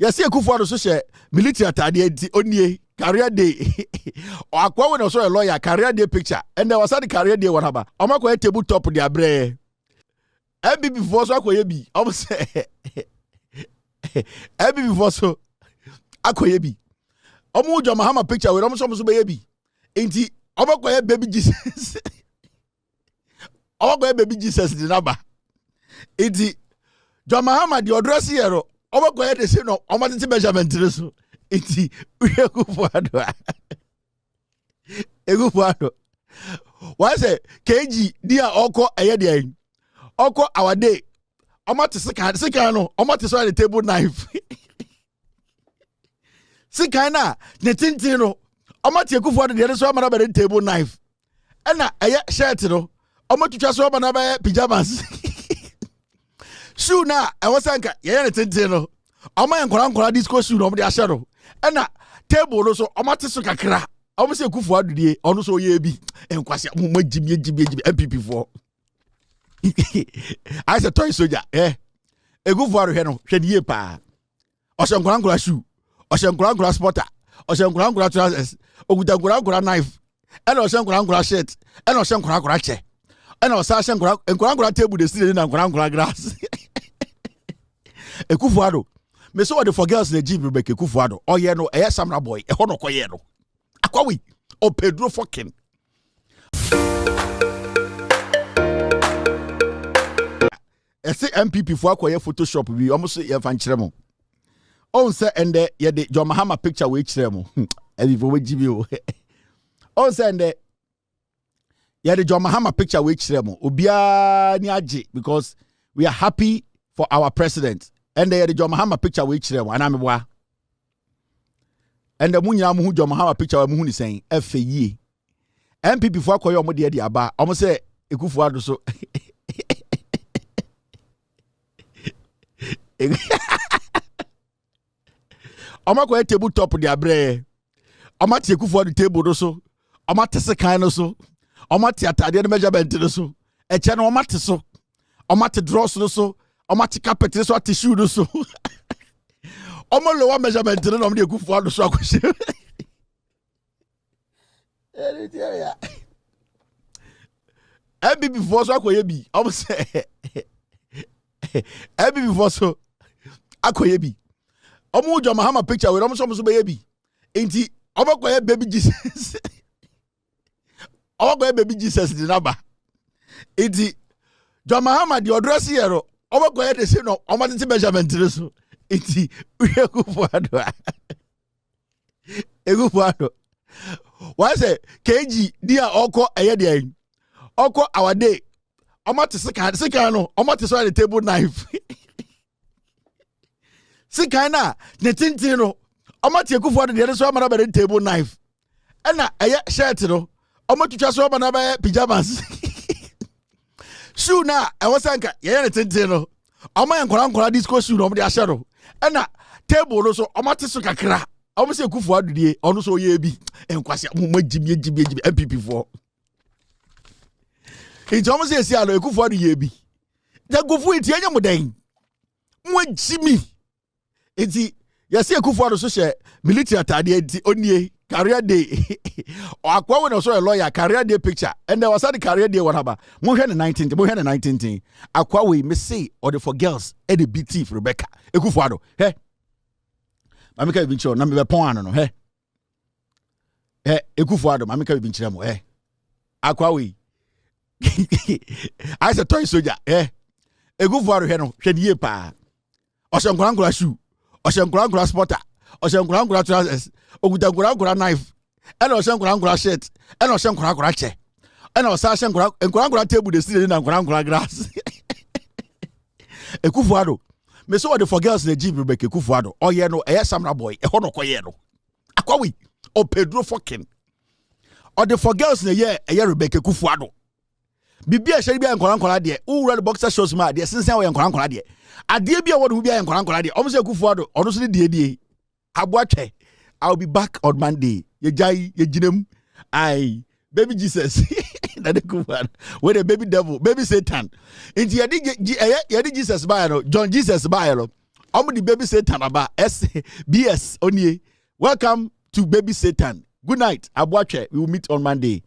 Yɛsɛ Akufo Addo so hyɛ military ataadeɛ, nti onie career day. Akoa wo na ɔsɔ yɛ lawyer, career day picture. Ɛnna wɔsa de career day wɔn aba. Ɔmo akɔyɛ table top de abrɛ. NPP foɔ so akɔyɛ bi. Ɔmo sɛ NPP foɔ so akɔyɛ bi. Ɔmo John Mahama picture wei, ɔmo nso bɛyɛ bi, nti ɔmo akɔyɛ baby Jesus. Ɔmo akɔyɛ baby Jesus de naba, nti John Mahama deɛ ɔdress yɛ no, ɔmo akɔyɛ de se no, ɔmo tete measurement no so. Nti wohwɛ Akufo Addo a, Akufo Addo wɔayɛ sɛ kg di a ɔkɔ ɛyɛ deɛ ɔkɔ awade. Ɔmo ate sekan, sekan no ɔmo ate so ayɛ table knife. Sekan na ne tenten no, ɔmo ate Akufo Addo deɛ no so ama no abɛde table knife. Ɛna ɛyɛ shirt no, ɔmo twitwa so ama no abɛyɛ pyjamas. Shoe na ɛwɔ sɛ nka yɛyɛ ne tenten no, ɔmo yɛ nkɔla nkɔla disco shoe na ɔmo de ahyɛ no. Ɛna table no so, ɔmo ate so kakra. Ɔmo sɛ Akufo Addo die, ɔno so ɔyɛ bi. Nkwasi mo mo gyimi gyimi gyimi. NPP foɔ ayɛ sɛ toy soldier. Akufo Addo, hwɛ no, hwɛ ne yie paa. Ɔhyɛ nkɔla nkɔla shoe, ɔhyɛ nkɔla nkɔla sporter, ɔhyɛ nkɔla nkɔla trousers, okuta nkɔla nkɔla knife, ɛna ɔhyɛ nkɔla nkɔla shirt, ɛna ɔhyɛ nkɔla nkɔla kyɛ, ɛna ɔsan hyɛ nkɔla nkɔla nkɔla table de si na nkɔla nkɔla glass. Akufo Addo, mɛ sɛ ɔde for girls na gyi Rebecca Akufo Addo. Ɔyɛ no ɛyɛ samra boy ɛhɔ na ɔkɔyɛ no. Akwawi ɔpɛduro fɔkin. Ɛsɛ NPP fo akɔyɛ Photoshop bi. Ɔmo so yɛmfa nkyerɛ mo. Ɔn sɛ ɛndɛ yɛde John Mahama picture wei kyerɛ mo. Ɛbi fo wɔgyi bi o. Ɔn sɛ ɛndɛ yɛde John Mahama picture wei kyerɛ mo, obiara ni agye because we are happy for our president. Ɛndɛ yɛde John Mahama picture wei kyerɛ mo anaa meboa? Ɛndɛ mo nyinaa mo hu John Mahama picture wei, mo hu ne sɛn? Ɛfɛ yie. NPP fo akɔyɛ ɔmo deɛ de aba. Ɔmo sɛ Akufo Addo so, ɔmo akɔyɛ table top de abrɛ. Ɔmo ate Akufo Addo table no so, ɔmo ate sekan no so, ɔmo ate ataadeɛ no measurement no so, ɛkyɛ no ɔmo ate so, ɔmo ate drawers no so, ɔmo ate carpet no so, ate shoe no so. Ɔmo lower measurement no na ɔmo de Akufo Addo so akɔhyɛ. NPP foɔ so akɔyɛ bi. Ɔmo sɛ NPP foɔ so akɔyɛ bi. Ɔmo John Mahama picture wei, ɔmo nso bɛyɛ bi, nti ɔmo akɔyɛ baby Jesus. Ɔmo akɔyɛ baby Jesus de naba, nti John Mahama deɛ ɔdress yɛ no, ɔmo akɔyɛ de se no, ɔmo tete measurement no so. Nti wohwɛ Akufo Addo a, Akufo Addo wɔayɛ sɛ kg di a ɔkɔ ɛyɛ deɛ ɔkɔ awade. Ɔmo ate sekan, sekan no ɔmo ate so ayɛ table knife. Sekan na ne tenten no, ɔmo ate Akufo Addo deɛ no so ama no abɛde table knife. Ɛna ɛyɛ shirt no, ɔmo twitwa so ama no abɛyɛ pyjamas. Shoe na ɛwɔ sɛ nka yɛyɛ ne tenten no, ɔmo yɛ nkɔla nkɔla disco shoe na ɔmo de ahyɛ no. Ɛna table no so, ɔmo ate so kakra. Ɔmo sɛ Akufo Addo die, ɔno so ɔyɛ bi. Nkwasi mo mo gyimi gyimi gyimi. NPP foɔ, nti ɔmo sɛ esi ano Akufo Addo yɛ bi. Jankofo eti enye mo dɛn mo agyimi? Nti yɛsɛ Akufo Addo so hyɛ military ataadeɛ, nti onie career day. Akoa wo na ɔsɔ yɛ lawyer, career day picture. Ɛnna wɔsa de career day wɔn aba. Mohwɛ ne 19, mohwɛ ne 19. Akoa wei, me say ɔde for girls ɛde bi thief Rebecca Akufo Addo. Hɛ, maame ka bibi nkyerɛ na mebɛ pɔn ano no. Hɛ hɛ, Akufo Addo, maame ka bibi nkyerɛ mo. Hɛ, akoa wei ayɛ sɛ toy soldier. Akufo Addo, hwɛ no, hwɛ ne yie paa. Ɔhyɛ nkɔla nkɔla shoe, ɔhyɛ nkɔla nkɔla sporter, ɔhyɛ nkɔla nkɔla trousers, okuta nkɔla nkɔla knife, ɛna ɔhyɛ nkɔla nkɔla shirt, ɛna ɔhyɛ nkɔla nkɔla kyɛ, ɛna ɔsan hyɛ nkɔla nkɔla nkɔla table de si na nkɔla nkɔla glass. Akufo Addo, mɛ sɛ ɔde for girls na gyi Rebecca Akufo Addo. Ɔyɛ no ɛyɛ samra boy ɛhɔ na ɔkɔyɛ no. Akwawi ɔpɛduro fɔkin ɔde for girls na ɛyɛ ɛyɛ Rebecca Akufo Addo. Biribi a ɛhyɛ bi a nkɔla nkɔla deɛ, wowura de boxer shorts mu a, deɛ sensɛn wɔyɛ nkɔla nkɔla deɛ, adeɛ bi a wɔde ho bi ayɛ nkɔla nkɔla deɛ. Ɔmo sɛ Akufo Addo, ɔno nso ne deɛ die aboa twɛ. I will be back on Monday. Yɛgya yi, yɛgyina mu. Ayi baby Jesus na de Akufo Addo wey the baby devil, baby Satan. Nti yɛde ɛyɛ yɛde Jesus baayɛ no, John Jesus baayɛ no. Ɔmo de Baby Satan aba s bs onie. Welcome to Baby Satan. Good night, Aboatwe. We will meet on Monday.